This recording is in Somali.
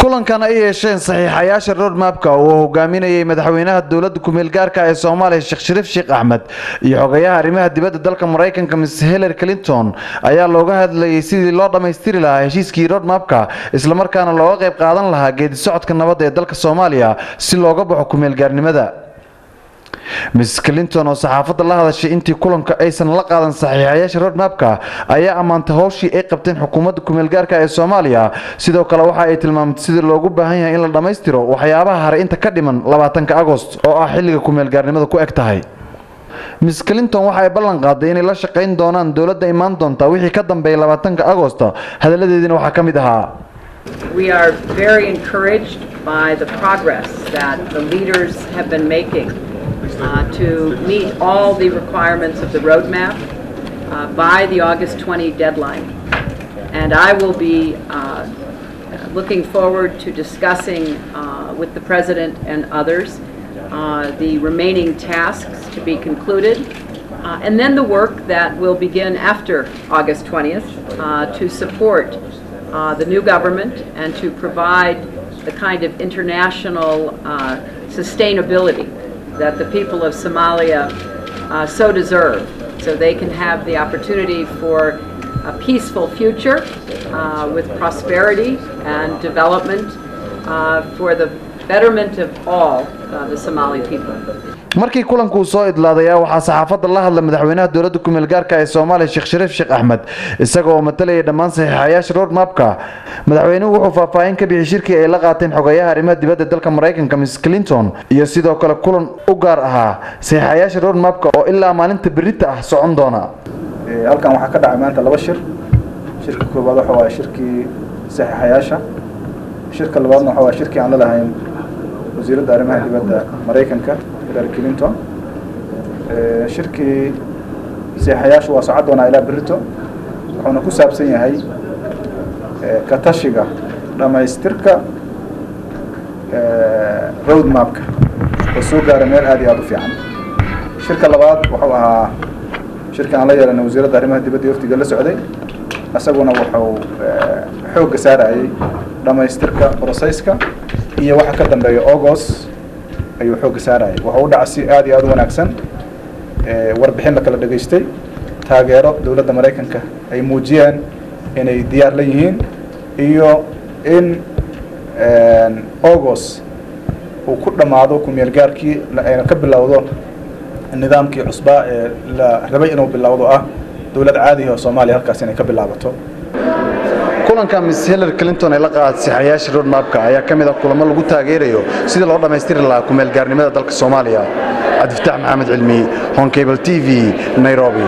Kulankan ay yeesheen saxiixayaasha roadmapka oo hogaaminayay madaxweynaha dowladda kumeel gaarka ee Soomaaliya, Sheekh Shariif Sheekh Axmed, iyo xogayaha arrimaha dibadda dalka Maraykanka, Miss Hillary Clinton, ayaa looga hadlayay sidii loo dhammaystiri lahaa heshiiskii roadmapka, islamarkaana looga qayb qaadan lahaa geedi socodka nabadda ee dalka Soomaaliya si looga baxo kumeel gaarnimada. Miss Clinton oo saxaafadda la hadashay intii kulanka aysan la qaadan saxiixayaasha roadmapka ayaa ammaantay howshii ay qabteen xukuumadda kumeel gaarka ee Soomaaliya. Sidoo kale waxa ay tilmaamtay sidii loogu baahan yahay in la dhammaystiro waxyaabaha haray inta ka dhiman 20-ka Agost oo ah xilliga kumeel gaarnimada ku eg tahay. Miss Clinton waxa ay ballan qaaday inay la shaqayn doonaan dowladda imaan doonta wixii ka dambeeya 20-ka Agosto. Hadaladeediina waxaa ka mid ahaa: We are very encouraged by the progress that the leaders have been making to meet all the requirements of the roadmap by the August 20 deadline. And I will be looking forward to discussing with the President and others the remaining tasks to be concluded, and then the work that will begin after August 20th to support the new government and to provide the kind of international sustainability that the people of Somalia so deserve, so they can have the opportunity for a peaceful future with prosperity and development for the betterment of all the Somali people. Markii kulanku uu soo idlaaday waxaa saxaafadda la hadlay madaxweynaha dowladda kumeel gaarka ee Soomaaliya, Sheekh Shariif Sheekh Axmed, isaga oo matalayay dhammaan saxiixayaasha roadmapka. Madaxweynuhu wuxuu faahfaahin ka bixiyay shirkii ay la qaateen xogayaha arrimaha dibadda dalka Maraykanka, Miss Clinton, iyo sidoo kale kulan u gaar ahaa saxiixayaasha roadmapka oo ilaa maalinta berrita ah socon doona. Halkan waxaa ka dhacay maanta laba shir. Shirka koowaad waxa waaye shirkii saxiixayaasha. Shirka labaadna waxa waaye shirkii aan la lahayn wasiiradda arrimaha dibadda Maraykanka, Hillary Clinton. Shirkii saxiixayaashu waa socon doonaa ilaa berrito, wuxuuna ku saabsan yahay ka tashiga dhammaystirka roadmapka oo soo gaara meel aad iyo aad u fiican. Shirka labaad wuxuu ahaa shirka aan la yeelanay wasiiradda arrimaha dibadda iyo wafdiga la socday. Isaguna wuxuu xoogga saarayay dhammaystirka processka iyo waxa ka dambeeya August ayuu xoogga saarayay. Wuxuu u dhacay si aad iyo aad u wanaagsan. Warbixin la kala dhegaystay, taageero dowladda Maraykanka ay muujiyeen inay diyaar la yihiin iyo in August uu ku dhammaado kumeel gaarkii, ayna ka bilowdo nidaamkii cusbaa ee la rabay inuu bilowdo, ah dowlad caadihi oo Soomaaliya halkaas inay ka bilaabato. Kulanka Miss Hillary Clinton ee la qaaday saxiixayaasha roadmapka ayaa ka mid ah kulamo lagu taageerayo sidii loo dhammaystiri lahaa kumeel gaarnimada dalka Soomaaliya. Cabdifataax Maxamed Cilmi, Horn Cable TV, Nairobi.